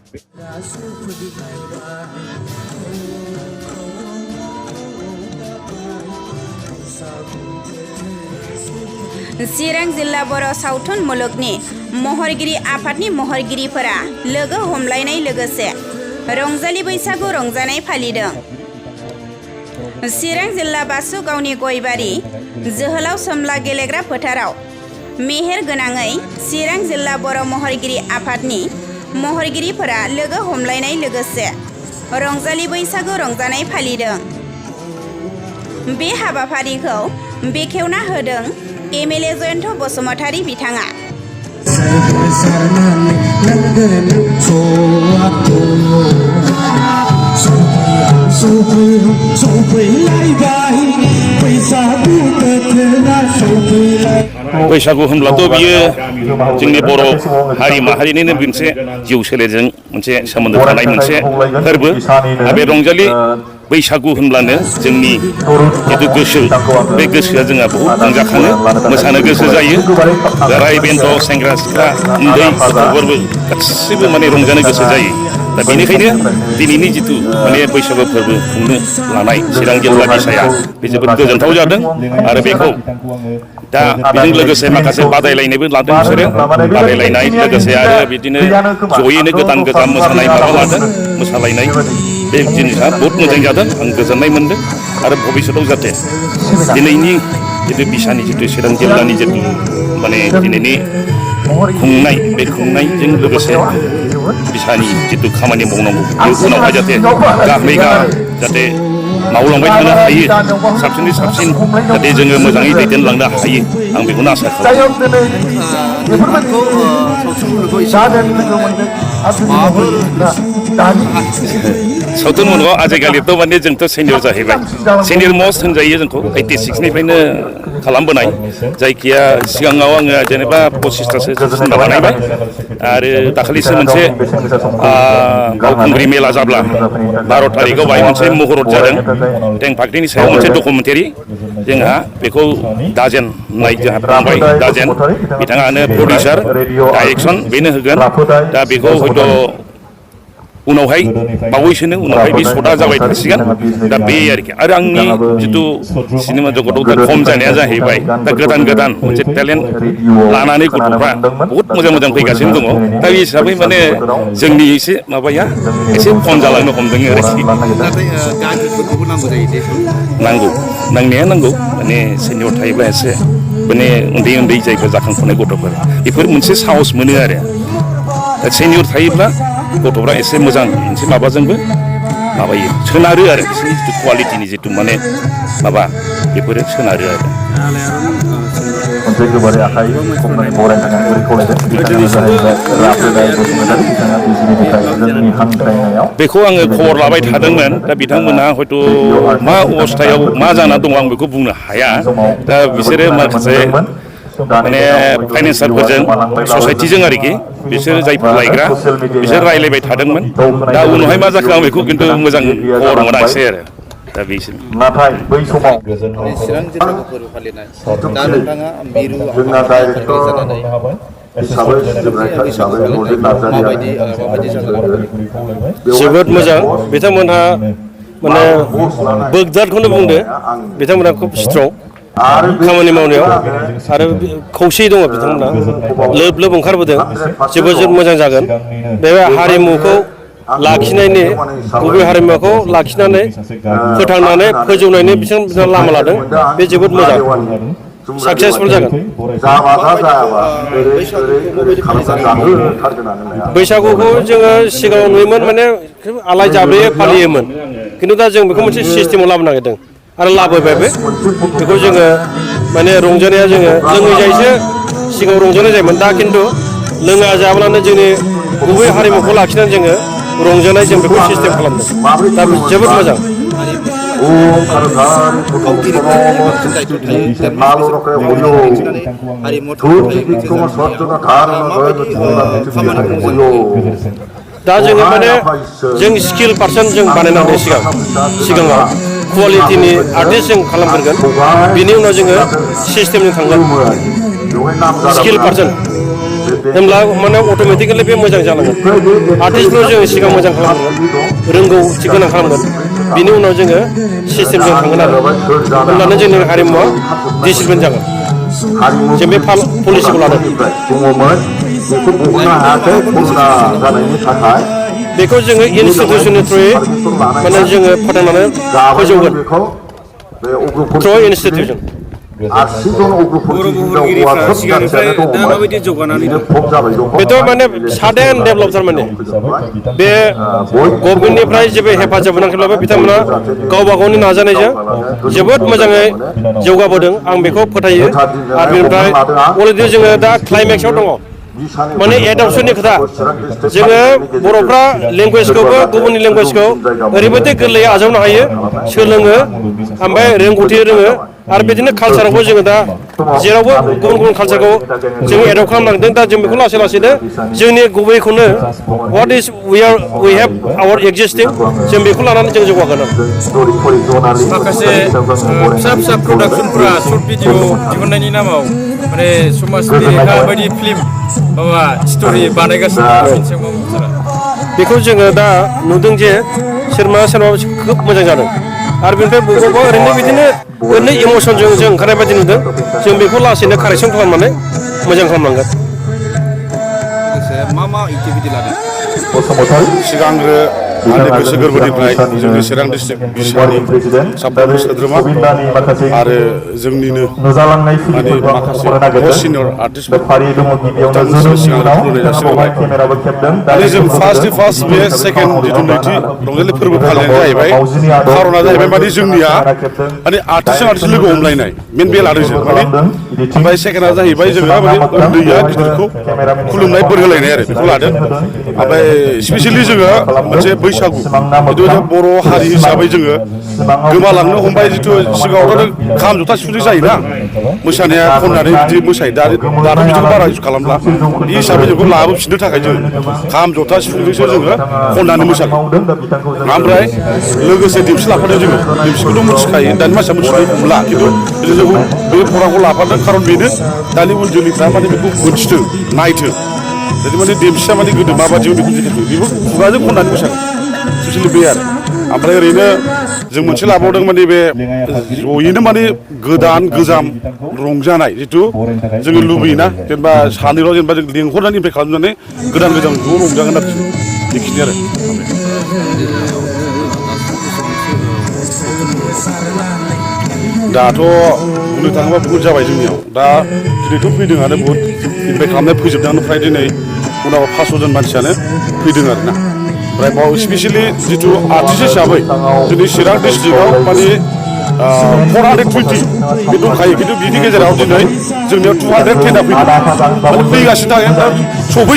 चिरां जिल्ला बर' सावथुन मुलुगनि महरगिरि आफादनि महरगिरिफोरा लोगो हमलायनाय लोगोसे रंजालि बैसागु रंजानाय फालिदों। चिरां जिल्ला बासुगावनि गयबारि जोहोलाव सोमला गेलेग्रा फोथाराव मेहेर गोनाङै चिरां जिल्ला बर' महरगिरि आफादनि महरगिरिफोरा लोगो हमलायनाय लोगोसे रंजालि बैसागु रंजानाय फालिदों। बे हाबाफारिखौ बेखेवना होदों एमएलए जयन्त बसुमतारी बिथाङा। बैसागु होनब्लाथ' बियो जोंनि बर' हारि माहारिनिनो मोनसे जिउ सोलेरजों मोनसे सोमोन्दो थानाय मोनसे फोरबो। बे रंजालि बैसागु होनब्लानो जोंनि जिथु गोसो बे गोसोआ जोंहा बहुद रंजाखाङो, मोसानो गोसो जायो। बोराय बेन्थ' सेंग्रा सिख्ला उन्दै गथ'फोरबो गासिबो माने रंजानो गोसो जायो। दा बेनिखायनो दिनैनि जिथु माने बैसागु फोरबो खुंनो लानाय चिरां जिल्ला बिसाया बे जोबोद गोजोनथाव जादों। आरो बेखौ दा बेजों लोगोसे माखासे बादायलायनायबो लादों बिसोरो, बादायलायनाय लोगोसे आरो बिदिनो जयैनो गोदान गोदान मोसानाय माबा लादों, मोसालायनाय। बे जिनिसा बहुत मोजां जादों, आं गोजोननाय मोन्दों। आरो भबिष्यताव जाहाथे दिनैनि जितु बिसानि जितु चिरां जिल्लानि जितु माने दिनैनि खुंनाय बे खुंनायजों लोगोसे बिसानि जितु खामानि मावनांगौ बे उनावहाय जाहाथे गाहामै गाहाम जाहाथे मावलांबाय थानो हायो, साबसिननिफ्राय साबसिन जाहाथे जोङो मोजाङै दैदेनलांनो हायो, आं बेखौनो आसा खालामो। सावथुन मुलुगाव आजिखालिथ' माने जोंथ' सेनियर जाहैबाय, सेनियर मस्ट होनजायो जोंखौ 86निफ्रायनो खालामबोनाय। जायखिया सिगाङाव आङो जेनेबा 25थासो सिनेमा बानायबाय। आरो दाखालिसो मोनसे बावखुंग्रि मेला जाब्ला 12 थारिखआव बाहाय मोनसे महरत जादों टें फाख्रिनि सायाव मोनसे डकुमेन्टारि। जोंहा बेखौ दाजेन होननाय जोंहा फंबाय दाजेन बिथाङानो प्रडिउसार डाइरेक्सन बेनो होगोन। दा बेखौ हयथ' उनावहाय बावैसोनो उनावहाय बे सदा जाबाय थासिगोन। दा बे आरोखि। आरो आंनि जिथु सिनेमा जगताव दा खम जानाया जाहैबाय दा गोदान गोदान मोनसे टेलेन्ट लानानै गथ'फ्रा बहुद मोजां मोजां फैगासिनो दङ। दा बे हिसाबै माने जोंनि एसे माबाया एसे खम जालांनो हमदों आरोखि। नांगौ, नांनाया नांगौ। माने सिनियर थायोब्ला एसे माने उन्दै उन्दै जायफोर जाखांफुनाय गथ'फोर बेफोर मोनसे साहस मोनो आरो। दा सिनियर थायोब्ला गथ'फ्रा एसे मोजां मोनसे माबाजोंबो माबायो, सोनारो आरो बिसोरनि जितु कुवालिटिनि जितु माने माबा बेफोरो सोनारो आरो। बेखौ आङो खबर लाबाय थादोंमोन। दा बिथांमोनहा हयथ' मा अबस्थायाव मा जाना दं आं बेखौ बुंनो हाया। दा बिसोरो माखासे माने फाइनेन्सारफोरजों ससाइटिजों आरोखि बिसोर जायफोर लायग्रा बिसोर रायलायबाय थादोंमोन। दा उनावहाय मा जाखो आं बेखौ खिन्थु मोजां खबर मोनाखिसै आरो। दा बेसिम। नाथाय बै समाव चिरां जिल्लाखौ फोरबो फालिनाय दा नोंथाङा मिरु जानानै जोबोद मोजां। बिथांमोनहा माने बोगदारखौनो बुंदो, बिथांमोनहा खुब स्ट्रं खामानि मावनायाव आरो खौसेयै दङ बिथांमोना, लोब लोब ओंखारबोदों। जोबोद मोजां जागोन। बे हारिमुखौ लाखिनायनि गुबै हारिमुखौ लाखिनानै फोथांनानै फोजौनायनि बिथांमोना लामा लादों। बे जोबोद मोजां, साक्सेसफुल जागोन। बैसागुखौ जोङो सिगाङाव नुयोमोन माने आलाय जाब्रेयै फालियोमोन, खिन्थु दा जों बेखौ मोनसे सिस्टेमाव लाबोनो नागिरदों आरो लाबोबायबो। बेखौ जोङो माने रंजानाया जोङो लोङै जायैसो सिगाङाव रंजानाय जायोमोन। दा खिन्थु लोङा जाब्लानो जोंनि गुबै हारिमुखौ लाखिनानै जोङो रंजानाय जों बेखौ सिस्टेम खालामदों। दा जोबोद मोजां। दा जोङो माने जों स्किल पार्सन जों बानायनानै सिगाङाव कुवालिटिनि आर्टिस्ट जों खालामग्रोगोन, बिनि उनाव जोङो सिस्टेमजों थांगोन। स्किल पार्सन होमब्ला माने अट'मेटिकेलि बे मोजां जालांगोन आर्टिस्टफोर जोङो सिगां मोजां खालामगोन रोंगौथि गोनां खालामगोन बिनि उनाव जोङो सिस्टेमजों थांगोन आरो होमब्लानो जोंनि हारिमुवा डिसिप्लिन जागोन जों बे पलिसिखौ लादों बेखौ जोङो इनस्टिटिउसननि थ्रुयै माने जोङो फोथांनानै फोजौगोन थ्रु इनस्टिटिउसन बर' महरगिरिफ्रा सिगांनिफ्राय दा माबायदि जौगानानै दं बेथ' माने साडेन डेभेलप थारमाने बे गभर्नमेन्टनिफ्राय जेबो हेफाजाब होनांगौब्लाबो बिथांमोना गावबा गावनि नाजानायजों जोबोद मोजाङै जौगाबोदों आं बेखौ फोथायो आरो बेनिफ्राय अलरेडि जोङो दा क्लाइमेक्सआव दङ माने एडप्सननि खोथा जोङो बर'फ्रा लेंगुवेजखौबो गुबुननि लेंगुवेजखौ ओरैबायदि गोरलैयै आजावनो हायो सोलोङो ओमफ्राय रोंगौथि रोङो आरो बिदिनो कालसारावबो जोङो दा जेरावबो गुबुन गुबुन कालसारखौ जों एडप्ट खालामनांदों दा जों बेखौ लासै लासैनो जोंनि गुबैखौनो what is we have our existing जों बेखौ लानानै जों जौगागोन माखासे फिसा फिसा प्रडाक्सनफोरा सर्ट भिडिअ दिहुननायनि नामाव माने समाज बेरेखा बायदि फिल्म माबा स्ट'रि बानायगासिनो बेखौ जोङो दा नुदों जे सोरबा खोब मोजां जादों आरो बेनिफ्राय बबेबा ओरैनो बिदिनो ओरैनो इमसनजों जों ओंखारनाय बायदि नुदों जों बेखौ लासैनो कारेक्सन खालामनानै मोजां खालामनांगोन मा मा एक्टिभिटि लादों सिगांग्रो आंनि गोसो गोरबोनिफ्राय जोंनि चिरां डिस्ट्रिक्ट बिसानि साफ्रोमबो सोद्रोमा आरो जोंनिनो माने माखासे मस्ट सिनियर आर्टिस्टफोर बिथांमोनसिम सिगां खुलुमनाय जासिबाय माने जों फार्स्ट बे सेकेन्ड जिथु नैथि रंजालि फोरबो फालिनाय जाहैबाय खार'ना जाहैबाय माने जोंनिया माने आर्टिस्टजों आर्टिस्ट लोगो हमलायनाय मेन बे लादों जों माने ओमफ्राय सेकेन्डआ जाहैबाय जोङो माने उन्दैया गिदिरखौ खुलुमनाय बोर होलायनाय आरो बेखौ लादों ओमफ्राय स्पेसियेलि जोङो मोनसे बैसागु जिथु जों बर' हारि हिसाबै जोङो गोमालांनो हमबाय जिथु सिगाङावथ' खाम जथा सिफुंजों जायोना मोसानाया खननानै बिदि मोसायो दाथ' बिदिखौ बारा इउज खालामला बे हिसाबै जोंखौ लाबोफिननो थाखाय जों खाम जथा सिफुंजोंसो जोङो खननानै मोसायो ओमफ्राय लोगोसे देमसि लाफादों जोङो देमसिखौथ' मिथिखायो दानि मानसिया मिथिनो हमला खिन्थु जों बे फराखौ लाफादों खारन बेनो दानि उन जोलैफ्रा माने बेखौ मोनथिथों नायथों jadi माने देमसिया माने गोदो माबायदि बेखौ बेबो खुगाजों खननानै मोसागोन स्पेसियेलि बे आरो ओमफ्राय ओरैनो जों मोनसे लाबावदों माने बे जयैनो माने गोदान गोजाम रंजानाय जिथु जोङो लुबैयोना जेनेबा सानैल' जेनेबा जों लेंहरनानै इनभाइट खालामनानै गोदान गोजाम ज' रंजागोन आरो बेखिनि आरो दाथ' बुंनो थाङोबा बहुत जाबाय जोंनियाव दा दिनैथ' फैदोंआनो बहुत इनभाइट खालामनाय फोजोबदोंआनो फ्राय दिनै उनाव 500 जन मानसियानो फैदों आरोना ओमफ्राय बाव स्पेसियेलि जिथु आर्टिस्ट हिसाबै जोंनि चिरां डिस्ट्रिक्टआव माने 420 बे दंखायो खिन्थु बिनि गेजेराव दिनै जोंनियाव 210 फैदों माने फैगासिनो थागोन दा सफै